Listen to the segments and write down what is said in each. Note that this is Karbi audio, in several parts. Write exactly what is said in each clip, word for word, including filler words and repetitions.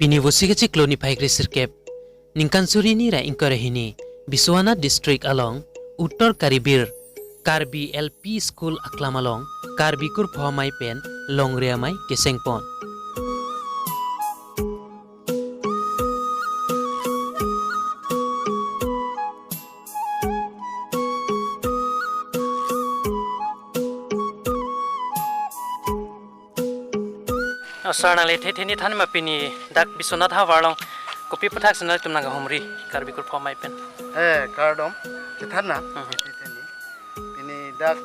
Pini Vosik achiklo niphai kre sirkep, ningkan suri hini ra ingkoi ra hini, Biswanath District along Uttor Karibir Karbi L P School aklam along Karbi kurpho amei pen longri amei kesengpon. O sir, nangli the the ni than ma, pini dak Biswanath havar along kopi aphuthak si nanglitum nangkahumri Karbi kurpho amei pen? Eh, kardom, chethan na. Mhm. The the ni. Pini dak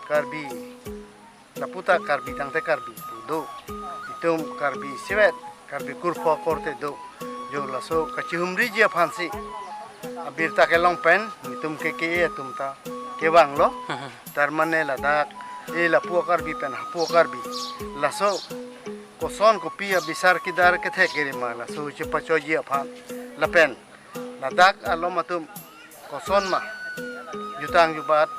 Karbi, lapu ta Karbi tangte Karbi pu do. Itum Karbi isivet, Karbi kurpho akorte do. Jo laso kachihumriji aphansi abirta kelong pen itum ke ke atum ta kevanglo. Mhm. Tarmane ladak, e lapu a-Karbi pen hapu a-Karbi, laso koson kopi abisar kidar kethek keri ma, laso chepachoji aphan, lapen ladak alom atum koson ma jutang jubat,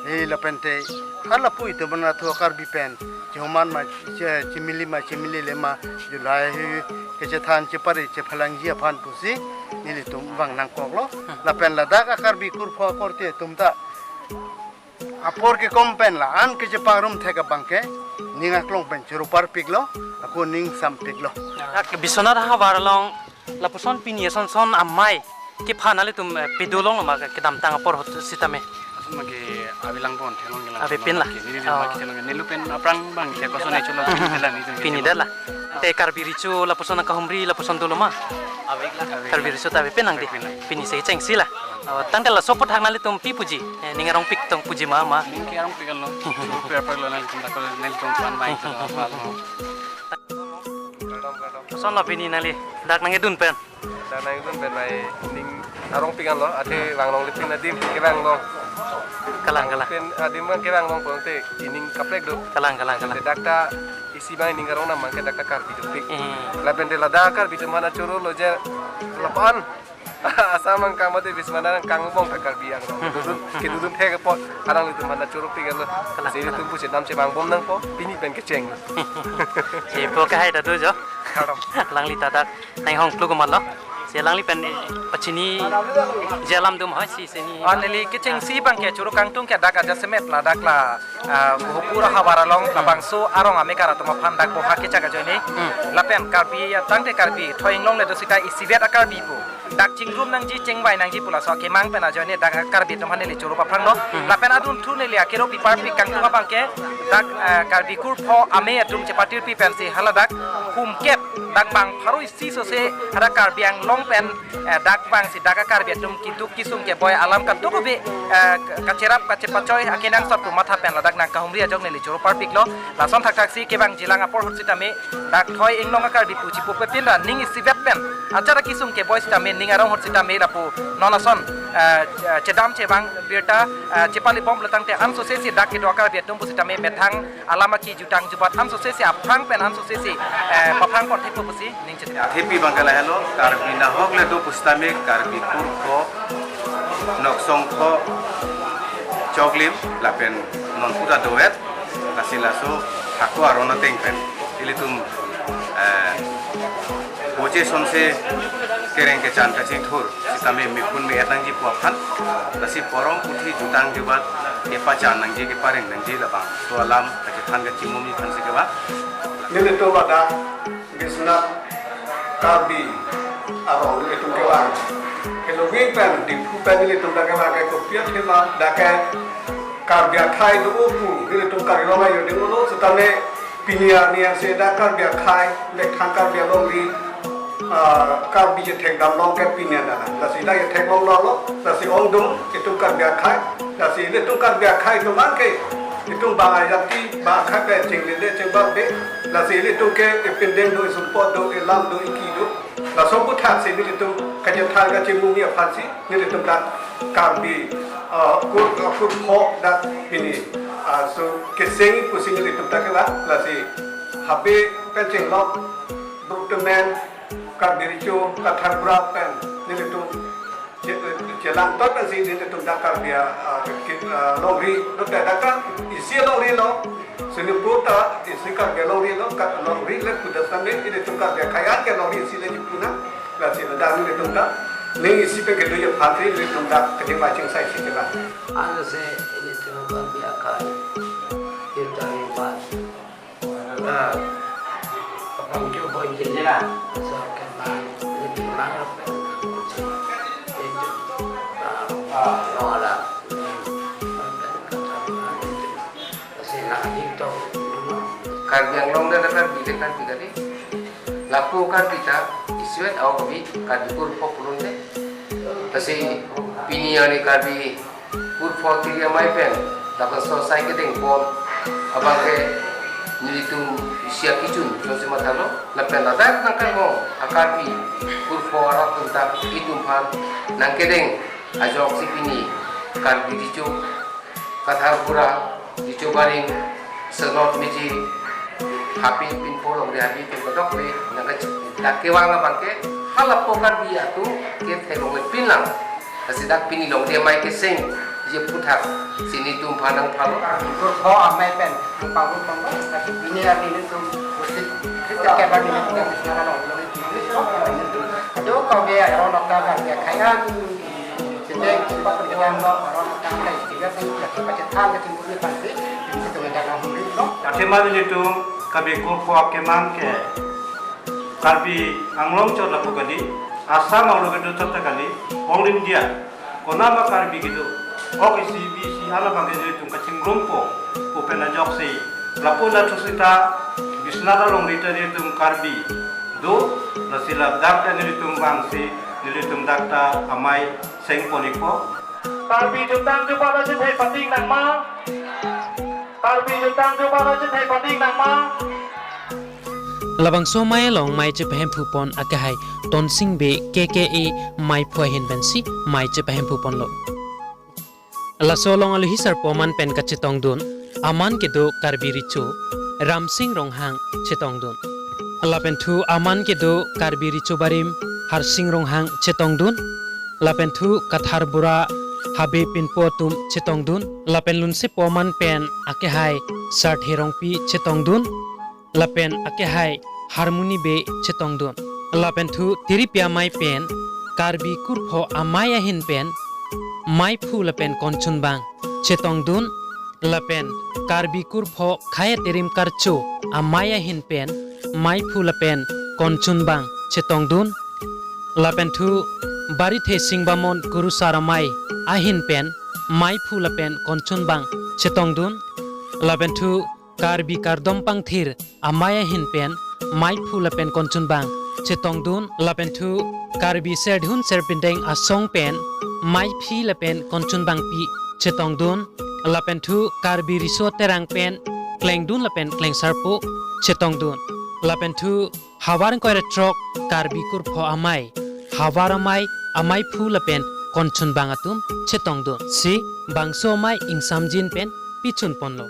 e lapente halapu itum anatthu a-Karbi pen chehoman ma, che-, chemili ma, chemilile ma, julai hi kechethan chepari chephalangji aphan pusi nelitum vang nangkoklo. Lapen ladak a-Karbi kurpho akorte atum ta apor kekom pen la-an kechepangrum thek abangke ning aklong pen choro parpiklo, ako ning sampiklo. Dak Biswanath havar along lapuson pini ason son amei kephan nanglitum, eh, pedolong ma kedamtang apor ahut sitame? Ason ma ke avelang pon, thelong kelang. Avepin la. Ke neli ma, oh, ke thelong, neli pen aphrang abangke koson e cholo, pini dala, neli pen pini dala. Te Karbi Recho lapuson nangkahumri lapuson dolo ma? Avepin la. Karbi Recho ta avepin nangdi. Avepin la. Pini si chengsi la. Oh, tangte laso aphuthak nanglitum pi puji? Eh, ning arongpik tong puji ma ma? Ning ke arongpik lo. Choro parpiklo, nanglitum dak nanglitum pan bai choro apal lo. Kosonlo pini nangli dak nangkedun pen? Dak nangkedun pen mai ning arongpik lo, athe vang longle pin adim kevang long. Kalang, kalang. Pin adim abang kevang long pulote ining kaprek do. Kalang, kalang, kalang. Te dak ta isi abang ining arong nam abangke dak ta Karbi dopik. Hmm. Lapen te ladak Karbi atum aphan choro lo je lapan. Asa mangkang mate Biswanath nangkangbom ta Karbi Anglong. Dudun, kedudun thek apot alanglitum aphan choro piklo. Kalang, kalang. Si itum pusi dam chevangbom nangpo, pini pen kecheng. Si po kahai ta do jo. Kardom. Alangli ta dak nanghong pluk amat lo. Si alangli pen, eh, pachiniji alam dum hoi si, si ni. Ah, neli kechengsi abangke choro kangtung ke dak ajasemet ladak la, ah, Bohopur havar along, hmm, labangso arong amekar atum aphan dak boha kechak ajoine. Hmm. Lapen Karbi, ya, tangte Karbi thoi inglong le do sita isivet a-Karbi pu. Dak chingrum nangji, chingvai nangji pu laso akemang pen ajoine dak Karbi atum aphan neli choro paphranglo. Hmm. Lapen adunthu neli akero pi parpik kangtung abangke dak, eh, Karbi kurpho amei atum chepatirpi pensi haladak humkep dak bang pharo isi sose hadak Karbi Anglong pen, eh, dak vangsi dak a-Karbi atum keduk kesung keboi alam kadokave, eh, kacherap kachepachoi akenangsot pu matha pen ladak nangkahumri ajok neli choro parpiklo. Lason thakthak si kevangjilang apor ahut sitame dak thoi inglong a-Karbi pu chipu pepin ra ning isivet pen achara kesung keboi sitame ning arong ahut sitame lapu non ason, eh, chedam chevang birta, eh, chepalibom pulo tangte ansose si dak kedo a-Karbi atum pu sitame methang alam aki jutang jubat ansose si aphrang pen ansose si, eh, paphrang pon thekpo pusi ning chethan. Athepi abangke lahelo, Karbi nahok le do pu sitame Karbi kurpho, nok songpho, choklim lapen non puta dovet, lasi laso hako aron ateng pen ilitum, eh, boche sonse kereng kechan kachingthur sitame mekun me-et nangji pu aphan, lasi porom puthi jutang jubat kepachan nangji, kepareng nangji labangso alam kachethan kachimum ji aphansi kevang. Nelitum ladak Biswanath Karbi arong nelitum kevang. Halloween pen, Diphu pen nelitum dak kevang ke kopi athema dak ke Karbi akhei do pu nelitum Karbi Anglong ayo ding ulo sitame pini arni ansi dak Karbi akhei, methang Karbi alongri, ah, Karbi chethek dam long ke pini an dana. Lasi dak chethek long lo, lasi ongdung itum Karbi akhei, lasi ilitum Karbi akhei atum abangke itum bang ajati, bang akhei pen chinglele chingbarbe, lasi ilitum ke ipindeng do, isumpot do, ilam do, iki do. Laso aphuthak si nelitum kachethan kachimumi aphansi nelitum dak Karbi, ah, kur, ah, kurpho dak pini, ah, so keseng pusi nelitum dak kevang, lasi habe pen chinglok, Bruktemen, Karbi Recho, Kathar Bra pen nelitum che-, chelang tot pensi nelitum dak Karbi, ah, ke, ah, longri, dok dak dak isi longri lo. Nelitum ta isi Karbi alongri lo, Kar-, longri le pu dasam le, ilitum Karbi akhei an ke longri isi le ji pu nang. Lasi ladak nelitum ta, neli isi pen kedo aphan si nelitum ta, kedi machin sai si kela. Ano se, ilitum Karbi akhei, kita ribat. Ah, abang jo boy jela. So, kena, ilitum nang, ah, ah, no, ala. Kasi nangding tong, no? Karbi Anglong dak Karbi le Karbi kali. Lapu Karbi ta isivet au Karbi, Karbi kurpho pulote. Kasi pini arni Karbi kurpho tiri amei pen, lapen so sai kedeng pon, abang ke nelitum isi akechun, so si mathalo, lapen ladak nangkaimo, a Karbi kurpho arat atum ta itum aphan nangkedeng, ajoksi pini Karbi Recho, Kathar Bura, Recho Barim, Senglot Meji, Habe Pinpo longri Habe Pinpo dokpe, nangkachak dak kevang abang ke, halapu Karbi atum ke theklong pin lang. Lasi dak pini longri amei keseng, je puthak, si nelitum aphan nangphalo. Kurpho amei pen, nangpahun pon, lasi pini arni nelitum, usit, kita ke bagi nelitum, nelitum, nelitum, nelitum, aduh, kau dia, orang dokter, dia kaya, Sindeng, simpat perjalanan lo, orang datang lagi, tiga puluh, tiga puluh, tiga puluh, tiga puluh, tiga puluh, tiga puluh. Athema nelitum Karbi kurpho akemang ke Karbi Anglong chot lapu kali, Assam arlo kedo chot ta kali, all India, konama Karbi kedo, ok isi bi isi ala bang ke nelitum kachingrumpo, pu pen ajoksi, lapu na thusita, Biswanath alongri ta nelitum Karbi do, lasi ladak ta nelitum vangsi, nelitum dak ta amei seng pon-ikpo. Karbi jutang jupa ta chethek patik nangma. Karbi jutang jupa ta chethek patik nangma. Labangso amei along mei chepahemphu pon akehai Tonsing Bey K K A meiphu ahin pensi mei chepahemphu ponlo. Laso along alohi sarpo aman pen kachetongdun, aman kedo Karbi Recho, Ramsing Ronghang chetongdun. Lapen thu aman kedo Karbi Recho Barim, Harsing Ronghang chetongdun. Lapen thu Kathar Bura, Habe Pinpo atum chetongdun. Lapen lunsepo aman pen akehai Sarthe Rongpi chetongdun. Lapen akehai Harmony Bey chetongdun. Lapen thu tiripi amei pen Karbi kurpho amei ahin pen meiphu lapen konchunbang chetongdun. Lapen Karbi kurpho khei atirim karcho amei ahin pen meiphu lapen konchunbang chetongdun. Lapen thu Barithe Singbamon Kurusar amei ahin pen meiphu lapen konchunbang chetongdun. Lapen thu Karbi Kardom Pangthir amei ahin pen meiphu lapen konchunbang chetongdun. Lapen thu Karbi Serdihun Serpindeng asong pen meiphi lapen konchunbangpi chetongdun. Lapen thu Karbi Riso Terang pen klengdun lapen klengsarpo chetongdun. Lapen thu havar ingkoi ra throk Karbi kurpho amei, havar amei, ameiphu lapen konchunbang atum chetongdun. Si bangso amei ingsamjin pen pichun ponlo.